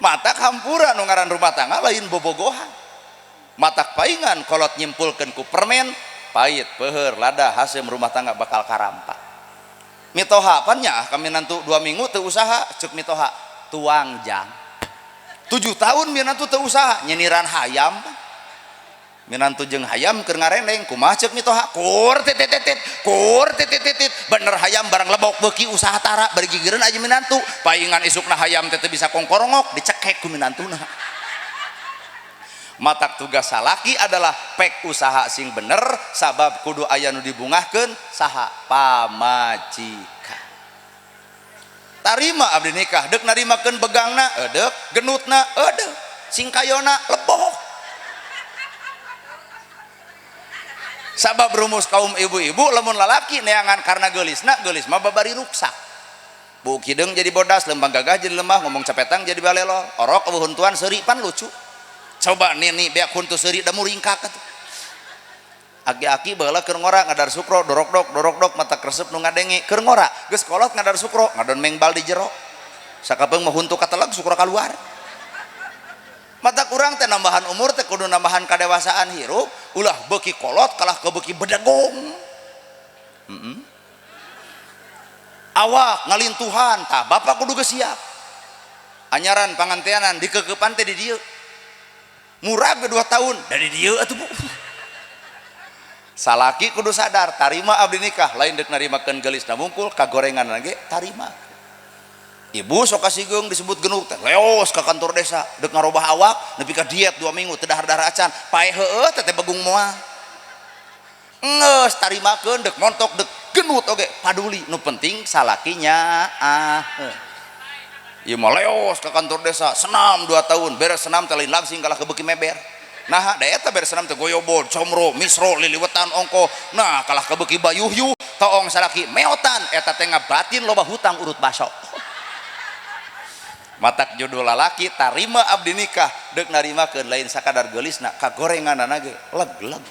Mata hampura nu ngaran rumah tangga lain bobogohan. Matak paingan kolot nyimpulkeun ku permen pahit peuheur lada haseum rumah tangga bakal karampa. Mitoha pan nya kami nantu 2 minggu teu usaha cek mitoha tuang jang. 7 tahun minantu teu usaha nyeniran hayam. Minantu jeung hayam keur ngarendeng kumaha ceuk mitoha kur titit titit kur titit titit bener hayam barang lebok beuki usaha tara bari gigireun aja minantu paingan isukna hayam teh teu bisa kongkorongok dicekek ku minantuna. Matak tugas salaki adalah pek usaha sing bener sabab kudu aya nu dibungahkeun saha pamajikan. Tarima abdi nikah deuk narimakeun begangna edeuk genutna edeuk. Singkayona lebok. Sabab rumus kaum ibu-ibu lamun lalaki neangan karena geulisna, geulis mah babari ruksak. Buk hideung jadi bodas, lembang gagah jadi lemah, ngomong capetang jadi balelo, orok eueuh huntuan seuri pan lucu. Coba nini beak huntu seuri da muringkak atuh. Aki-aki baheula keur ngora ngadar sukro, dorok-dok, dorok-dok mata kresep nu ngadenge keur ngora, geus kolot ngadar sukro, ngadon mengbal di jero. Sakapeung mah huntu kateleg sukro kaluar. Mata kurang teh nambahan umur teh kudu nambahan kadewasaan hirup, ulah beuki kolot kalah ke beuki bedegong. Awak ngalintuhan tah bapak kudu geus siap. Anyaran panganteanan dikekepan teh di dieu. Murag 2 tahun dari dieu atuh Bu. Salaki kudu sadar tarima abdi nikah lain deuk narimakeun geulisna mungkul kagorengan ge tarima. Ibu sok kasigeung disebut genuk teh leos ka kantor desa deuk ngarobah awak nepi ka diet 2 minggu teu dahar-dahar acan paeh heueuh teh begung moal. Geus tarimakeun deuk montok deuk genut oge paduli nu penting salakinya ah. Ieu mah leos ka kantor desa senam 2 tahun beres senam teh lain langsing kalah kebeuki meber. Nah da eta beres senam teh goyobod comro misro liliwetan ongko nah kalah kebeuki bayuhyu toong salaki meotan eta teh ngabatin loba hutang urut baso. Matak judul lalaki tarima abdi nikah deuk narimakeun lain sakadar geulisna kagorenganana ge leg-leg.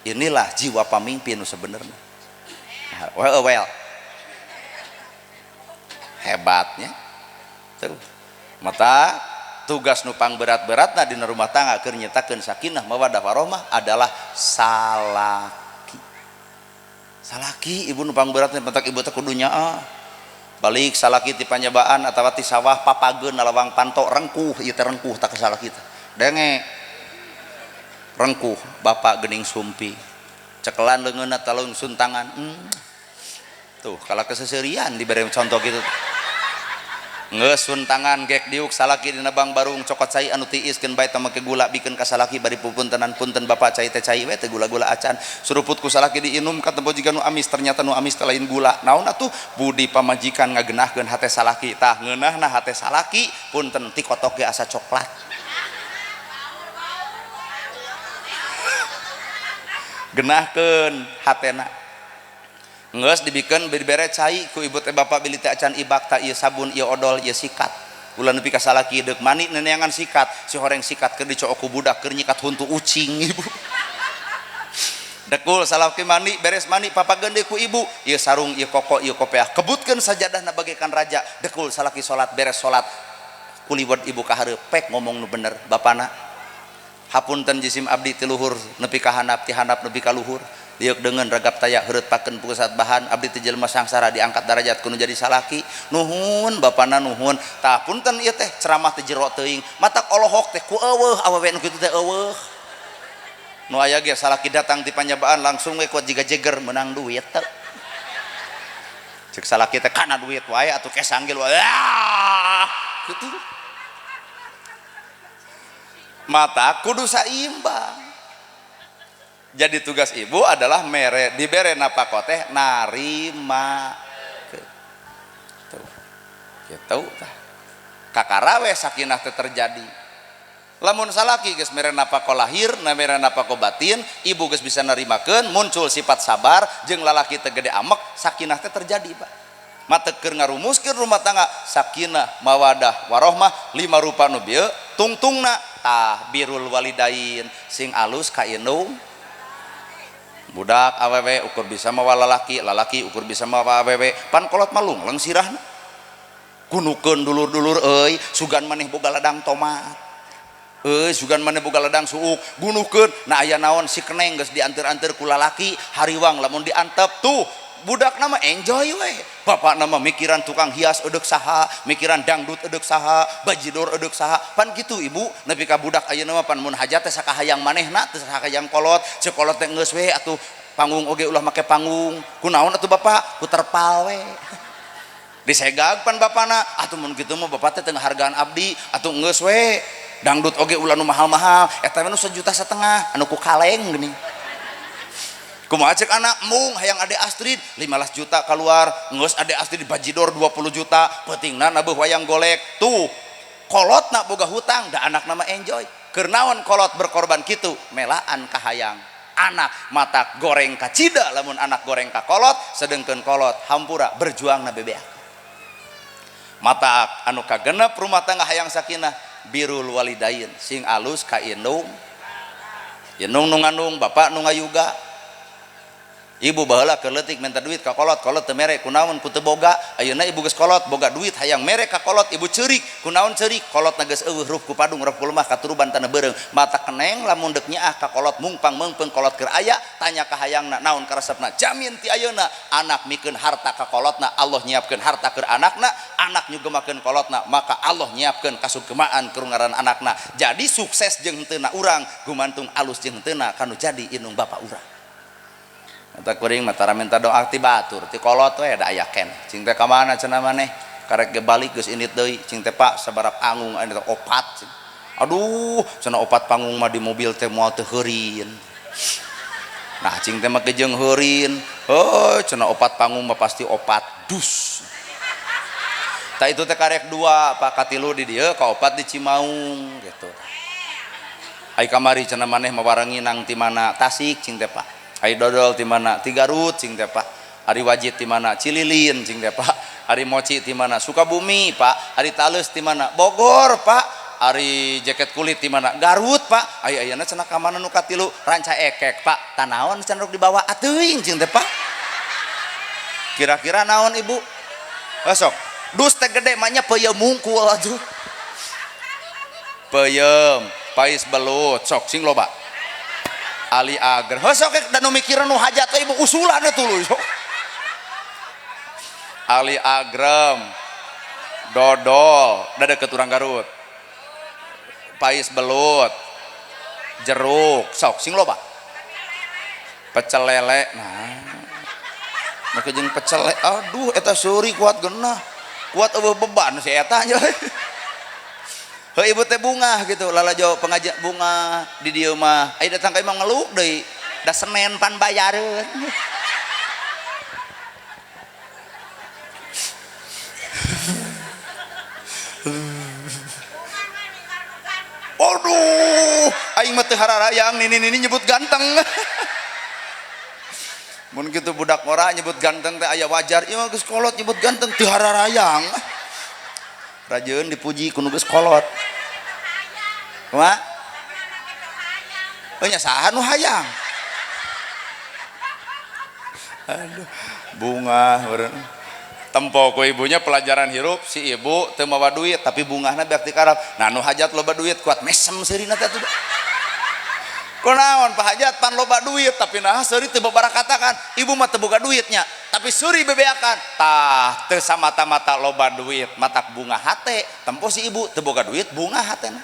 Inilah jiwa pamimpin nu sebenarnya. Well, well. Hebatnya. Tuh. Mata tugas nu pangberat-beratna dina rumah tangga keur nyiptakeun sakinah mawaddah warahmah adalah salaki. Salaki ibu nu pangberatna matak ibu teh kudu nyaah. Balik salaki ti panyabaan atawa ti sawah papageun nalawang panto rengkuh ieu teh rengkuh tak salaki teh. Denge rengkuh bapak geuning sumpi. Cekelan leungeunna talung suntangan. Tuh kalau keseserian diberi contoh gitu. Geus suntangan gek diuk salaki dina bang barung cokot cai anu tiis keun bae teh make gula bikeun ka salaki bari pupuntenan punten bapak cai teh cai we teh gula-gula acan suruput ku salaki diinum katempo jiga nu amis ternyata nu amis teh lain gula naon atuh budi pamajikan ngagenahkeun hate salaki tah ngeunahna hate salaki punten ti kotok ge asa coklat genahkeun hatena geus dibikeun dibere cai ku ibu teh bapak bilih teh acan ibak ta ieu sabun ieu odol ieu sikat ulah nepi ka salaki deuk mani neneangan sikat si horeng sikat keur dicook ku budak keur nyikat huntu ucing ibu dekul salaki mandi beres mandi papageun deui ku ibu ieu sarung ieu koko ieu kopeah kebutkeun sajadahna bagaikan raja dekul salaki salat beres salat kuliwet ibu ka hareup pek ngomong nu bener bapana hapunten jisim abdi ti luhur nepi ka handap ti handap nepi ka luhur liuk dengan ragap taya heureut pakeun pusat bahan abdi teh jelema sangsara diangkat darajat kudu jadi salaki nuhun bapana nuhun tah punten ieu teh ceramah teh jero teuing matak olohok teh ku eueuh awewe nu kitu teh eueuh nu aya ge salaki datang ti panyabaan langsung we kuat jiga jeger meunang duit teh cek salaki teh kana duit wae atuh kesanggil wae kitu mata kudu saimbang. Jadi tugas ibu adalah mere dibere napako teh narima. Tuh. Gitu tah. Kakara we sakinah teh terjadi. Lamun salaki geus mere napako lahir, na mere napako batin, ibu geus bisa narimakeun, muncul sifat sabar jeung lalaki teh gede amek, sakinah teh terjadi, Pak. Mata keur ngarumuskeun rumah tangga sakinah, mawadah, warohmah, lima rupa nu bieu tungtungna tah birrul walidain sing alus ka indung. Budak awewe ukur bisa mawa lalaki, lalaki ukur bisa mawa awewe, pan kolot mah lungleng sirahna. Kunukeun dulur-dulur euy, sugan maneh boga ladang tomat. Euy, sugan maneh boga ladang suuk, gunukeun. Nah aya naon si keneng geus dianteur-anteur ku lalaki, hariwang lamun diantep tuh budak nama enjoy we. Bapak nama mikiran tukang hias eudek saha, mikiran dangdut eudek saha, bajidor eudek saha. Pan kitu ibu, nepi ka budak ayeuna mah pan mun hajat teh sakahayang manehna, teh sakahayang kolot, ceuk kolot teh geus we atuh panggung oge ulah make panggung. Kunaon atuh bapak? Ku terpal we. Disegag pan bapana, atuh mun kitu mah bapak teh teu ngahargaan abdi, atuh geus we. Dangdut oge ulah nu mahal-mahal, eta mah nu 1,5 juta anu ku kaleng geuning. Kumaha cek anak mung hayang Ade Astrid 15 juta keluar, geus Ade Astrid bajidor 20 juta, peutingna nabeuh wayang golek. Tuh, Kolotna boga hutang da anakna mah enjoy. Keur naon kolot berkorban kitu? Melaan kahayang anak, mata goreng kacida lamun anak goreng ka kolot, sedengkeun kolot hampura berjuangna bebeak. Mata anu kagenep rumah tangga hayang sakinah birrul walidain, sing alus ka indung. Indung nu ngandung, bapak nu ngayuga. Ibu baheula keur leutik minta duit ka kolot, kolot teu mere, kunaon ku teu boga. Ayeuna ibu geus kolot boga duit hayang mere ka kolot, ibu ceurik, kunaon ceurik? Kolotna geus eueuh ruh ku padung ruh ku lemah katuruban tanah beureung. Mata keneng lamun deuk nyaah ka kolot mungpang meungpeung kolot keur aya, tanya ka hayangna naon karesepna. Jamin ti ayeuna anak mikeun harta ka kolotna, Allah nyiapkeun harta keur anakna, anak nyugemakeun kolotna, maka Allah nyiapkeun kasugemaan keur ngaran anakna. Jadi sukses jeung henteuna urang gumantung alus jeung henteuna kanu jadi indung bapa urang. Eta kuring mah tara minta doa ti batur, ti kolot we da aya keneh. Cing teh ka mana cenah maneh? Karek ge balik geus indit deui. Cing teh Pak sabarap anggung anu teh opat. Cing. Aduh, cenah opat panggung mah di mobil teh moal teu heurin. Nah, cing teh mah jeung heurin. Heuh, cenah opat panggung mah pasti opat dus. Tah itu teh karek dua, Pak, katilu di dieu, kaopat di Cimaung gitu. Ai kamari cenah maneh mah waranginang ti mana? Tasik cing teh Pak. Ari dodol ti mana? Ti Garut cing teh Pak. Ari wajit ti mana? Cililin cing teh Pak. Ari moci ti mana? Sukabumi Pak. Ari taleus ti mana? Bogor Pak. Ari jaket kulit ti mana? Garut Pak. Ai ayeuna cenah ka mana nu katilu? Ranca Ekek Pak. Tanaon cenah ruk dibawa atuing cing teh Pak. Kira-kira naon ibu? Sok. Dus teh gede mah nya peuyeum mungkul atuh. Peuyeum, pais belut, sok sing loba. Ali ager. Heuh sok da nu mikiran nu hajat teh ibu usulan tuluy sok. Ali agrem, dodol, da deket urang Garut. Pais belut, jeruk, sok sing loba. Pecel lele, nah. Make jeung pecel lele, aduh eta seuri kuat geunah. Kuat eueuh beban si eta nya. Heuh ibu teh bungah gitu, lalajo pengajian bunga di dieu mah. Aya datang ka imah ngeluk deui. Da Senen pan bayareun. Aduh, aing mah teu hararayang nini-nini nyebut ganteng. Mun kitu budak ngora nyebut ganteng teh aya wajar, ieu mah geus kolot nyebut ganteng teu hararayang. Rajeun dipuji ku nu geus kolot. Kumaha? Heuh nya saha nu hayang? Aduh, bungah meureun. Tempo ku ibunya pelajaran hirup si ibu teu mawa duit tapi bungahna beak ti karab. Nah nu hajat loba duit kuat mesem seurina teh atuh. Kunaon Pak Hajat pan loba duit tapi nah seuri teu babarakatakan. Ibu mah teu boga duitnya tapi seuri bebeakan. Tah teu samata-mata loba duit matak bunga hate. Tempo si ibu teu boga duit bunga hatena.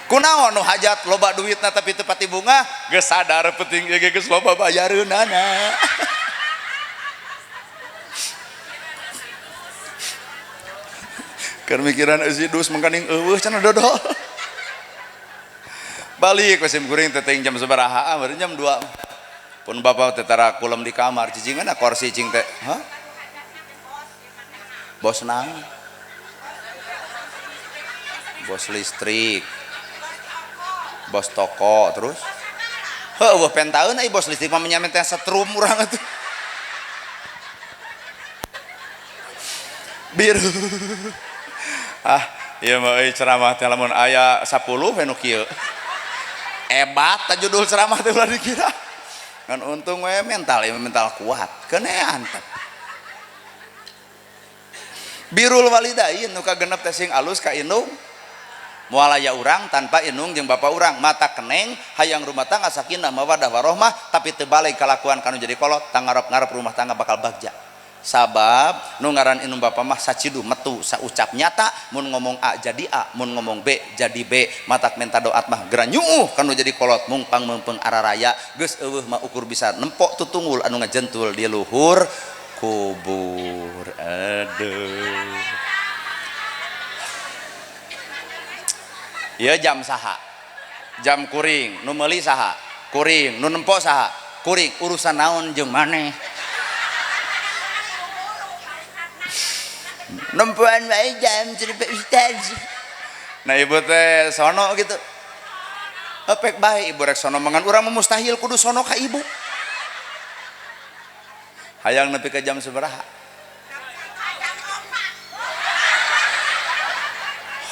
Kunaon nu hajat loba duitna tapi teu pati bunga geus sadar penting ieu geus loba bayareunana. Keur mikiran eusi dus mangkaning eueuh cenah dodol. Balik we sim kuring teh teuing jam sabaraha, beureum jam 2. Pun bapak teh tara kulem di kamar cicingan kursi cing teh. Hah? Bos naon? Bos listrik. Bos toko terus. Heuh eueuh pentaeun euy bos listrik mah menyamen teh setrum urang atuh. Biru. Ah, ieu mah euy ceramah teh lamun aya 10 we nu kieu. Hebat ta judul ceramah teh ulah dikira. Ngan untung we mental ieu mental kuat, keun antep. Birrul walidain nu kagenep teh sing alus ka indung. Moal aya urang tanpa indung jeung bapa urang, mata keneng hayang rumah tangga sakinah mawaddah warahmah tapi teu balik kalakuan kanu jadi kolot, tangarep-ngarep rumah tangga bakal bagja. Sabab nu ngaran indung bapa mah saciduh metu saucap nyata, mun ngomong A jadi A, mun ngomong B jadi B, matak menta doat mah geranyuuh kanu jadi kolot mungpang meungpeung araraya geus eueuh mah ukur bisa nempok tutunggul anu ngajentul di luhur kubur. Aduh. Ieu jam saha? Jam kuring, nu meuli saha? Kuring, nu nempo saha? Kuring, urusan naon jeung maneh? Nempoan wae jam cerita ustaz. Nah ibu teh sono gitu. Epek bae ibu rek sono mangan urang mah mustahil kudu sono ka ibu. Hayang nepi ka jam sabaraha?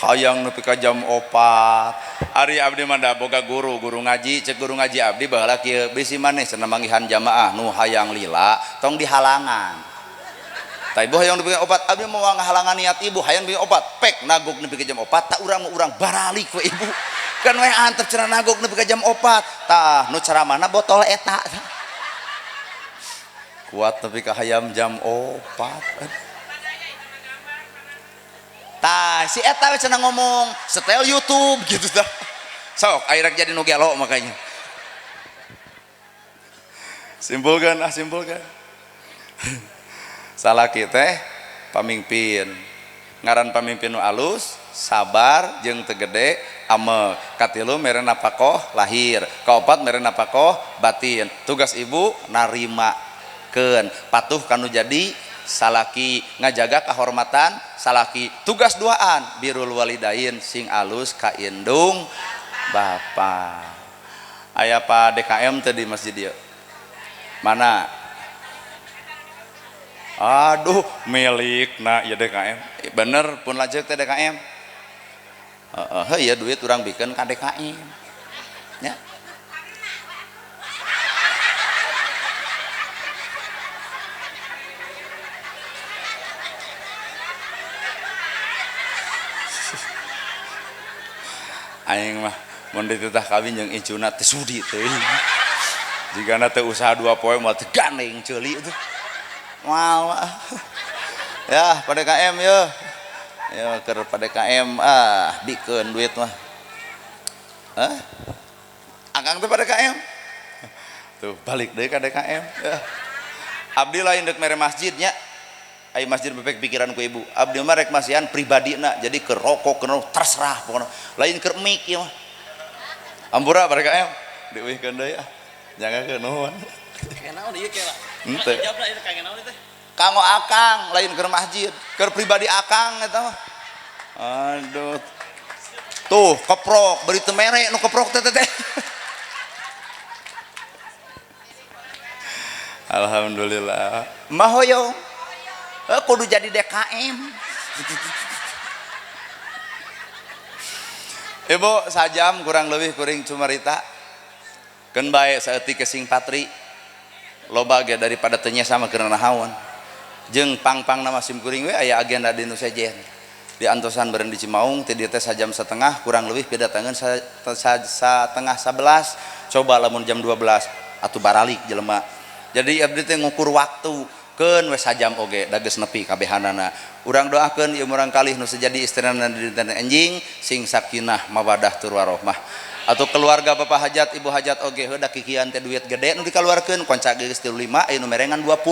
Hayang nepi ka jam 4. Ari abdi mah da boga guru, guru ngaji, cek guru ngaji abdi baheula kieu bisi maneh cenah manggihan jamaah nu hayang lila tong dihalangan. Tah ibu hayang nepi ka 4, abdi moal ngahalangan niat ibu hayang nepi ka 4, pek nagog nepi ka jam 4, tak urang mah urang baralik we ibu. Kan we antep cenah nagog nepi ka jam 4. Tah nu ceramahna botol eta. Kuat nepi ka hayam jam 4. Tah si eta we cenah ngomong setel YouTube gitu tah. Sok aya rek jadi nu gelo makanya. Simpulkan ah simpulkan. Salaki teh pamimpin. Ngaran pamimpin nu alus, sabar jeung teu gede ame. Katilu mere napakoh lahir, kaopat mere napakoh batin. Tugas ibu narimakeun, patuh kanu jadi salaki, ngajaga kahormatan salaki. Tugas duaan birrul walidain sing alus ka indung bapa. Aya pa DKM teh di masjid ieu? Mana? Aduh, milikna ieu DKM. Bener pun lanceuk teh DKM. Heeh, heuh ieu duit urang bikeun ka DKM. Nya. Aing mah mun dititah kawin jeung incuna teh sudi teuing. Jigana teh usaha 2 poe mah teh gandeng ceuli tuh. Moal. Ya, pada DKM ye. Ya keur pada DKM ah bikeun duit mah. Hah? Akang teh pada DKM. Tuh balik deui ka DKM. Ya. Abdi lain deuk mere masjid nya. Ai masjid bebek pikiran ku ibu. Abdi mah rek masihan pribadina, jadi keur rokok keur terserah pokona. Lain keur mik ieu mah. Ampura pada DKM. Diuihkeun deui ah. Jangan nuhun. Kanggo naon ieu kela? Henteu. Jawabna ieu kanggo naon teh? Kanggo akang, lain keur masjid, keur pribadi akang eta mah. Aduh. Tuh, keprok, beri teu mere nu keprok teh teh. Alhamdulillah. Mah hoyong. Kudu jadi DKM. Ibu sajam kurang lebih kuring cumarita. Keun bae saeutik kesing patri. Loba ge daripada teu nya sama keur nahaon. Jeung pang-pang nama sim kuring we aya agenda di nu sejen. Di antosan bareng di Cimaung teh dieu teh sajam setengah kurang lebih pidatangeun setengah 11. Coba lamun jam 12 atuh baralik jelema. Jadi abdi teh ngukur waktu keun we sajam oge da geus nepi kabehanana. Urang doakeun ieu murang kalih nu sejadi istrina di dinten enjing sing sakinah mawadah tur warohmah. Atau keluarga bapak hajat ibu hajat oge heuh da kikian teh duit gede nu dikaluarkeun konca geus 35 aya nu merengan 20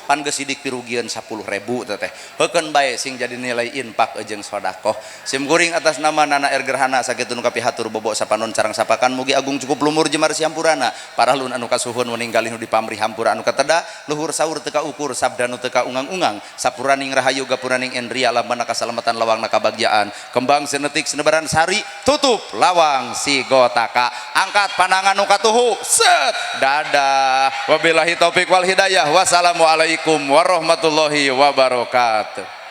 pan geus sidik pirugieun 10.000 teh teh. Heukeun bae sing jadi nilai infak jeung sedekah. Sim kuring atas nama Nana R Gerhana sakitu nu kapihatur bobo sapanon carang sapakan mugi agung cukup lumur jemar siampurana paralun anu kasuhun wening galih nu dipamrih hampura anu kateda luhur saur teu kaukur sabda nu teu kaungang-ungang sapuraning rahayu gapuraning endria lambana kasalamatan lawangna kabagjaan kembang senetik senebaran sari tutup lawang sigo taka angkat pandangan nu katuhu set dadah wabillahi taufik wal hidayah wassalamualaikum warahmatullahi wabarakatuh.